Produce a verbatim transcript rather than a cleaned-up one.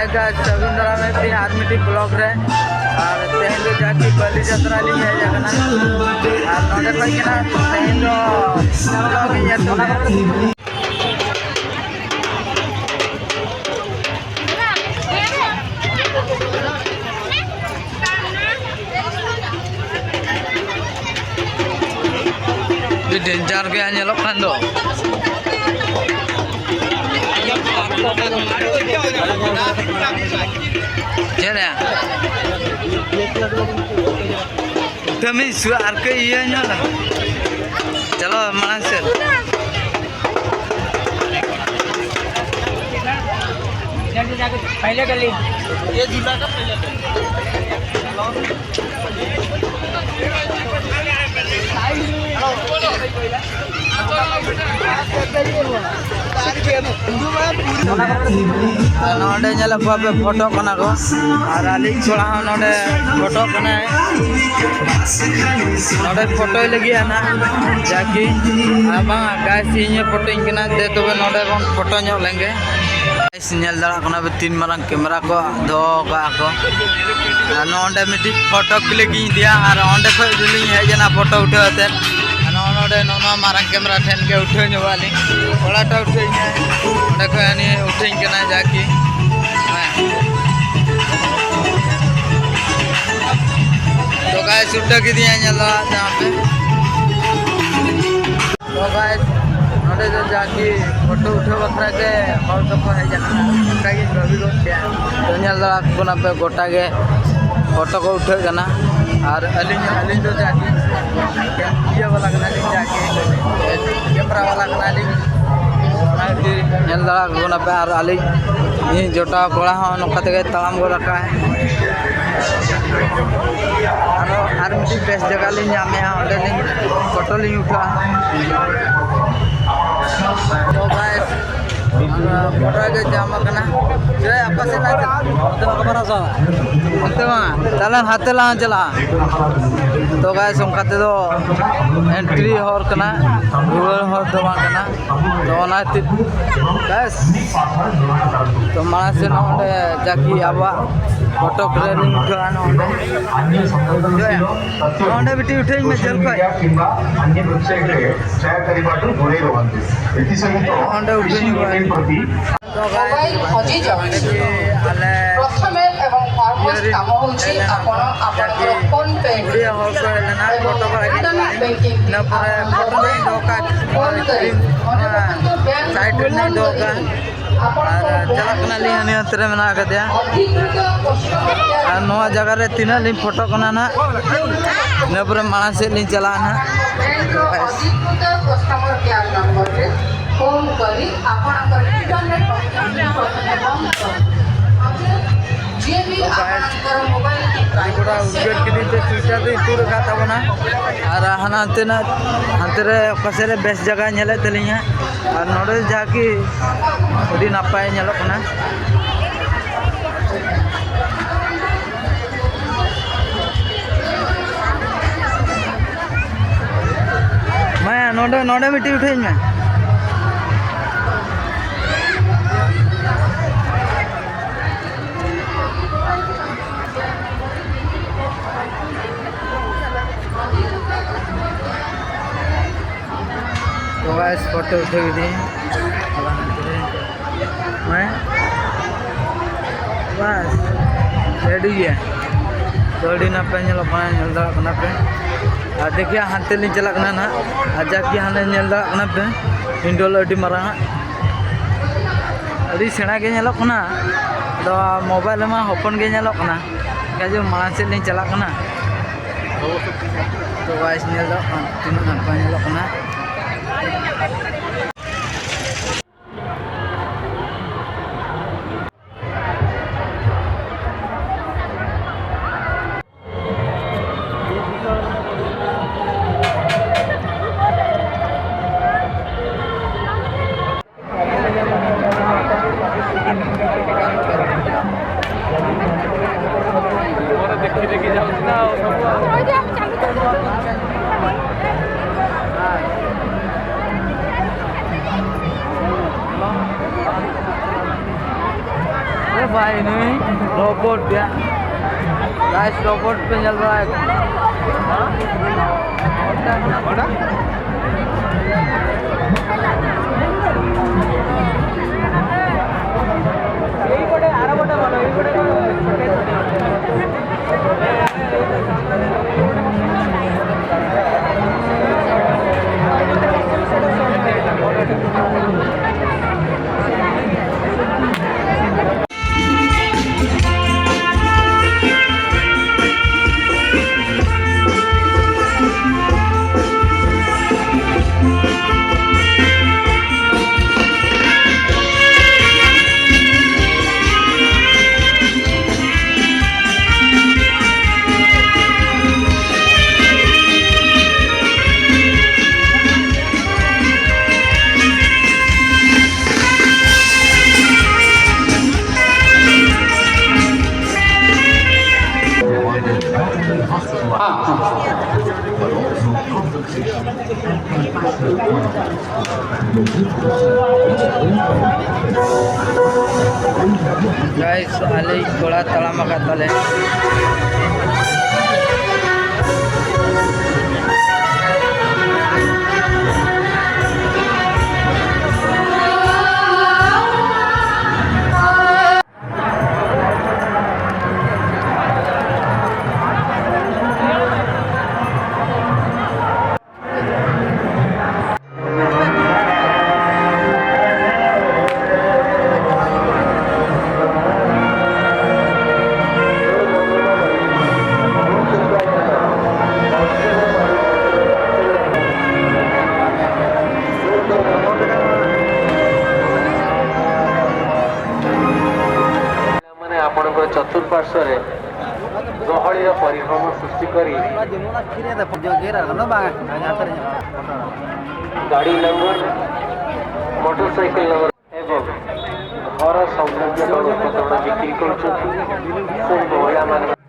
ᱦᱮᱸ guys, ᱥᱟᱹᱜᱩᱱ ᱫᱟᱨᱟᱢ ᱢᱮ ᱛᱮᱦᱮᱧ ᱟᱨ ᱢᱤᱫᱴᱤᱡ vlog ᱨᱮ᱾ ᱟᱨ ᱛᱮᱦᱮᱧ ᱫᱚ ᱡᱟᱠᱤ ᱵᱟᱹᱞᱤ ᱡᱟᱛᱨᱟ ᱞᱤᱧ ᱦᱮᱡ ᱟᱠᱟᱱᱟ᱾ ᱟᱨ ᱱᱚᱰᱮ ᱠᱷᱚᱡ ᱜᱮ ᱱᱟᱦᱟᱜ ᱛᱮᱦᱮᱧ ᱫᱚ vlog ᱤᱧ ᱮᱛᱚᱦᱚᱵᱟ᱾ ᱟᱹᱰᱤ danger ᱜᱮ ᱧᱮᱞᱚᱜ ᱠᱟᱱ ᱫᱚ᱾ ᱪᱮᱫ ᱭᱟ? ᱠᱟᱹᱢᱤ ᱥᱩ-, ᱟᱨ ᱠᱟᱹᱡ ᱤᱭᱟᱹ ᱧᱚᱜ ᱞᱮ᱾ ᱪᱟᱞᱟᱣ ᱢᱟᱲᱟᱝ ᱥᱮᱫ᱾ पहले कर ली। ये झूला का पहले कर। ᱱᱚᱰᱮ ᱧᱮᱞᱮᱫ ᱠᱚᱣᱟ ᱯᱮ, ᱯᱷᱳᱴᱳ ᱠᱟᱱᱟ ᱠᱚ᱾ ᱟᱨ ᱟᱹᱞᱤᱧ ᱠᱚᱲᱟ ᱦᱚᱸ ᱱᱚᱰᱮ ᱯᱷᱳᱴᱳ ᱠᱟᱱᱟᱭ᱾ ᱱᱚᱰᱮ ᱯᱷᱳᱴᱳᱭ ᱞᱟᱹᱜᱤᱫ ᱟᱱᱟ ᱡᱟᱠᱤ᱾ ᱟᱨ ᱵᱟᱝᱟ guys, ᱤᱧ ᱦᱚᱸ ᱯᱷᱳᱴᱳᱧ ᱠᱟᱱᱟ᱾ ᱫᱮ ᱛᱚᱵᱮ ᱱᱚᱰᱮ ᱵᱚᱱ ᱯᱷᱳᱴᱳ ᱧᱚᱜ ᱞᱮᱱᱜᱮ᱾ Guys, ᱧᱮᱞ ᱫᱟᱲᱮᱭᱟᱜ ᱠᱟᱱᱟ ᱯᱮ, ᱛᱤᱱ ᱢᱟᱨᱟᱝ camera ᱠᱚ ᱫᱚᱦᱚ ᱠᱟᱜᱼᱟ ᱠᱚ᱾ ᱟᱨ ᱱᱚᱰᱮ ᱢᱤᱫᱴᱤᱡ photo click ᱤᱧ ᱤᱫᱤᱭᱟ ᱟᱨ ᱚᱸᱰᱮ ᱠᱷᱚᱡ ᱜᱮᱞᱤᱧ ᱦᱮᱡ ᱮᱱᱟ ᱯᱷᱳᱴᱳ ᱩᱴᱷᱟᱹᱣ ᱠᱟᱛᱮᱫ᱾ ᱟᱨ ᱱᱚᱜᱼᱚ ᱱᱚᱰᱮ ᱱᱚᱜᱼᱚ ᱱᱚᱣᱟ ᱢᱟᱨᱟᱝ camera ᱴᱷᱮᱱ ᱜᱮ ᱩᱴᱷᱟᱹᱣ ᱧᱚᱜᱚᱜ ᱟᱹᱞᱤᱧ᱾ ᱚᱲᱟᱜ ᱴᱟᱜ ᱩᱴᱷᱟᱹᱣ ᱤᱧᱟᱭ, ᱚᱸᱰᱮ ᱠᱷᱚᱡ ᱦᱟᱹᱱᱤ ᱩᱴᱷᱟᱹᱣ ᱤᱧ ᱠᱟᱱᱟᱭ ᱡᱟᱠᱤ᱾ ᱦᱮᱸ᱾ ᱛᱚ guys, ᱩᱴᱷᱟᱹᱣ ᱠᱤᱫᱤᱧᱟᱭ, ᱧᱮᱞ ᱫᱟᱲᱮᱭᱟᱜ ᱠᱟᱱᱟ ᱯᱮ᱾ ᱛᱚ guys, ᱱᱚᱰᱮ ᱫᱚ ᱡᱟᱠᱤ ᱯᱷᱳᱴᱳ ᱩᱴᱷᱟᱹᱣ ᱵᱟᱠᱷᱨᱟ ᱜᱮ ᱦᱚᱲ ᱫᱚᱠᱚ ᱦᱮᱡ ᱟᱠᱟᱱᱟ, ᱚᱱᱠᱟ ᱜᱤᱧ ᱵᱷᱟᱹᱵᱤ ᱜᱚᱫ ᱠᱮᱜᱼᱟ᱾ ᱛᱚ ᱧᱮᱞ ᱫᱟᱲᱮᱭᱟᱜ ᱠᱟᱱᱟ ᱯᱮ, ᱜᱚᱴᱟ ᱜᱮ ᱯᱷᱳᱴᱳ ᱠᱚ ᱩᱴᱷᱟᱹᱜ ᱠᱟᱱᱟ᱾ ᱟᱨ ᱟᱹᱞᱤᱧ, ᱟᱹᱞᱤᱧ ᱫᱚ ᱡᱟᱠᱤ ᱤᱭᱟᱹ ᱵᱟᱞᱟ ᱠᱟᱱᱟᱞᱤᱧ, ᱡᱟᱠᱤ camera ᱵᱟᱞᱟ ᱠᱟᱱᱟᱞᱤᱧ᱾ ᱚᱱᱟ ᱠᱷᱟᱹᱛᱤᱨ ᱧᱮᱞ ᱫᱟᱲᱮᱭᱟᱜ ᱠᱟᱱᱟ ᱯᱮ, ᱟᱨ ᱟᱹᱞᱤᱧ ᱤᱧ ᱡᱚᱴᱟᱣ ᱠᱚᱲᱟ ᱦᱚᱸ ᱱᱚᱝᱠᱟ ᱛᱮᱜᱮ ᱛᱟᱲᱟᱢ ᱜᱚᱫ ᱟᱠᱟᱫᱼᱟᱭ᱾ ᱟᱨᱚ ᱟᱨ ᱢᱤᱫᱴᱤᱡ ᱵᱮᱥ ᱡᱟᱭᱜᱟ ᱞᱤᱧ ᱧᱟᱢᱮᱜᱼᱟ, ᱚᱸᱰᱮ ᱞᱤᱧ ᱯᱷᱳᱴᱳ ᱞᱤᱧ ᱩᱴᱷᱟᱹᱜᱼᱟ᱾ ᱛᱚ guys, ᱯᱷᱳᱴᱳ ᱜᱮ ᱡᱟᱢ ᱟᱠᱟᱱᱟ᱾ ᱪᱮ ᱟᱯᱮ ᱥᱮᱫ ᱞᱟᱝ ᱪᱟᱞᱟᱜᱼᱟ? ᱚᱱᱛᱮ ᱢᱟ ᱛᱟᱦᱞᱮ ᱦᱟᱱᱛᱮ ᱞᱟᱝ ᱪᱟᱞᱟᱜᱼᱟ᱾ ᱛᱚ guys, ᱚᱱᱠᱟ ᱛᱮᱫᱚ entry ᱦᱚᱨ ᱠᱟᱱᱟ, ᱨᱩᱣᱟᱹᱲ ᱦᱚᱨ ᱫᱚ ᱵᱟᱝ ᱠᱟᱱᱟ᱾ ᱛᱚ ᱚᱱᱟ ᱠᱷᱟᱹᱛᱤᱨ ᱵᱮᱥ, ᱛᱚ ᱢᱟᱲᱟᱝ ᱥᱮᱫ ᱱᱚᱰᱮ ᱡᱟᱠᱤ ᱟᱵᱚᱣᱟᱜ ᱯᱷᱳᱴᱳ ᱠᱚᱨᱮ ᱞᱤᱧ ᱩᱴᱷᱟᱹᱣᱟ ᱱᱚᱰᱮ᱾ ᱱᱚᱰᱮ ᱵᱤᱴᱤ ᱩᱴᱷᱟᱹᱣ ᱢᱮ ᱡᱷᱟᱹᱞ ᱠᱷᱚᱡ᱾ ᱱᱚᱰᱮ ᱩᱴᱷᱟᱹᱣ ᱧᱚᱜᱚᱜᱼᱟ᱾ ᱛᱚ guys, ᱢᱳᱵᱟᱭଲ ᱦଜି ଯାଉଛି। ଆଲେ ପ୍ରଥମେ ଏବଂ ଫରମୋଷ୍ଟ କାମ ହେଉଛି ଆପଣ ଆପଣଙ୍କର ଫୋନ ପେ ଓଡ଼ିଆ ହଲ୍କୁ ହେଲେ ନା ଫଟୋ କରା ଇଣ୍ଟରନେଟ ବ୍ୟାଙ୍କିଂ ᱤᱱᱟᱹ ପରେ ଫଟୋ ନେଇ ଦରକାର। ଫୋନ କରି ମନେ ରଖନ୍ତୁ ବ୍ୟାଙ୍କ ସାଇଡରେ ନେଇ ଦରକାର। ᱟᱨ ᱪᱟᱞᱟᱜ ᱠᱟᱱᱟᱞᱤᱧ, ᱩᱱᱤ ᱚᱱᱛᱮ ᱨᱮ ᱢᱮᱱᱟᱜ ᱟᱠᱟᱫᱮᱭᱟ᱾ ᱟᱨ ᱱᱚᱣᱟ ᱡᱟᱭᱜᱟ ᱨᱮ ᱛᱤᱱᱟᱹᱜ ᱞᱤᱧ ᱯᱷᱳᱴᱳ ᱠᱟᱱᱟ ᱱᱟᱦᱟᱜ, ᱤᱱᱟᱹ ᱯᱚᱨᱮ ᱢᱟᱲᱟᱝ ᱥᱮᱫ ᱞᱤᱧ ᱪᱟᱞᱟᱜᱼᱟ ᱱᱟᱦᱟᱜ᱾ ଫୋନ କରି ଆପଣଙ୍କର ଇଣ୍ଟରନେଟ ବ୍ୟାଙ୍କିଂ ପ୍ରଥମେ ବନ୍ଦ କରନ୍ତୁ। ଯିଏ ବି ଆପଣଙ୍କର ମୋବାଇଲ ଡିଭାଇସ ᱠᱚᱲᱟ ᱩᱫᱽᱜᱟᱹᱨ ᱠᱤᱫᱤᱧ ᱛᱮ ᱥᱩᱭᱮᱴᱟᱨ ᱫᱚᱧ ᱛᱩᱫ ᱟᱠᱟᱫ ᱛᱟᱵᱚᱱᱟ᱾ ᱟᱨ ᱦᱟᱱᱟ ᱦᱟᱱᱛᱮ ᱱᱟᱜ, ᱦᱟᱱᱛᱮ ᱨᱮ ᱚᱠᱟ ᱥᱮᱫ ᱨᱮ ᱵᱮᱥ ᱡᱟᱭᱜᱟ ᱧᱮᱞᱮᱫ ᱛᱟᱹᱞᱤᱧᱟ᱾ ᱟᱨ ᱱᱚᱰᱮ ᱡᱟᱦᱟᱸ ᱠᱤ ᱟᱹᱰᱤ ᱱᱟᱯᱟᱭ ᱧᱮᱞᱚᱜ ᱠᱟᱱᱟ᱾ ᱢᱟᱭᱟ, ᱱᱚᱰᱮ, ᱱᱚᱰᱮ ᱢᱤᱫᱴᱤᱡ ᱩᱴᱷᱟᱹᱧ ᱢᱮ᱾ ᱛᱚ guys, ᱯᱷᱳᱴᱳ ᱩᱴᱷᱟᱹᱣ ᱠᱤᱫᱟᱹᱧ᱾ ᱦᱮᱸ? ᱵᱟᱥ, ᱟᱹᱰᱤ ᱜᱮ᱾ ᱛᱚ ᱟᱹᱰᱤ ᱱᱟᱯᱟᱭ ᱧᱮᱞᱚᱜ ᱠᱟᱱᱟ, ᱧᱮᱞ ᱫᱟᱲᱮᱭᱟᱜ ᱠᱟᱱᱟ ᱯᱮ᱾ ᱟᱨ ᱫᱮᱠᱷᱤᱭᱟ, ᱦᱟᱱᱛᱮ ᱞᱤᱧ ᱪᱟᱞᱟᱜ ᱠᱟᱱᱟ ᱱᱟᱦᱟᱜ᱾ ᱟᱨ ᱡᱟᱠᱤ ᱦᱟᱱᱮ ᱧᱮᱞ ᱫᱟᱲᱮᱭᱟᱜ ᱠᱟᱱᱟ ᱯᱮ, ᱯᱤᱱᱰᱚᱞ ᱟᱹᱰᱤ ᱢᱟᱨᱟᱝ ᱟᱜ᱾ ᱟᱹᱰᱤ ᱥᱮᱬᱟ ᱜᱮ ᱧᱮᱞᱚᱜ ᱠᱟᱱᱟ᱾ ᱟᱫᱚ ᱢᱳᱵᱟᱭᱤᱞ ᱨᱮᱢᱟ ᱦᱚᱯᱚᱱ ᱜᱮ ᱧᱮᱞᱚᱜ ᱠᱟᱱᱟ᱾ ᱜᱟᱡᱚ ᱢᱟᱲᱟᱝ ᱥᱮᱫ ᱞᱤᱧ ᱪᱟᱞᱟᱜ ᱠᱟᱱᱟ᱾ ᱛᱚ guys, ᱧᱮᱞ ᱫᱚ ᱛᱤᱱᱟᱹᱜ ᱱᱟᱯᱟᱭ ᱧᱮᱞᱚᱜ ᱠᱟᱱᱟ᱾ ᱵᱷᱟᱭ, ᱱᱩᱭ ᱨᱳᱵᱳᱴ ᱜᱮ᱾ ᱜᱟᱭᱥ, ᱨᱳᱵᱳᱴ ᱯᱮ ᱧᱮᱞ ᱵᱟᱲᱟᱭ ᱠᱟᱱᱟ? ᱜᱟᱭᱥ, ᱟᱞᱮ ᱠᱚᱲᱟ ᱛᱟᱲᱟᱢ ᱟᱠᱟᱫ ᱛᱟᱞᱮ᱾ ମାନେ ଆପଣଙ୍କର ଚତୁଃପାର୍ଶ୍ୱରେ ଗହଳିର ପରିଭ୍ରମ ସୃଷ୍ଟି କରି ଗାଡ଼ି ନମ୍ବର, ମୋଟରସାଇକେଲ ନମ୍ବର ଏବଂ ଘର ସଂକ୍ରାନ୍ତ ଉପକରଣ ବିକ୍ରି କରୁଛନ୍ତି। ସେ ମହିଳାମାନେ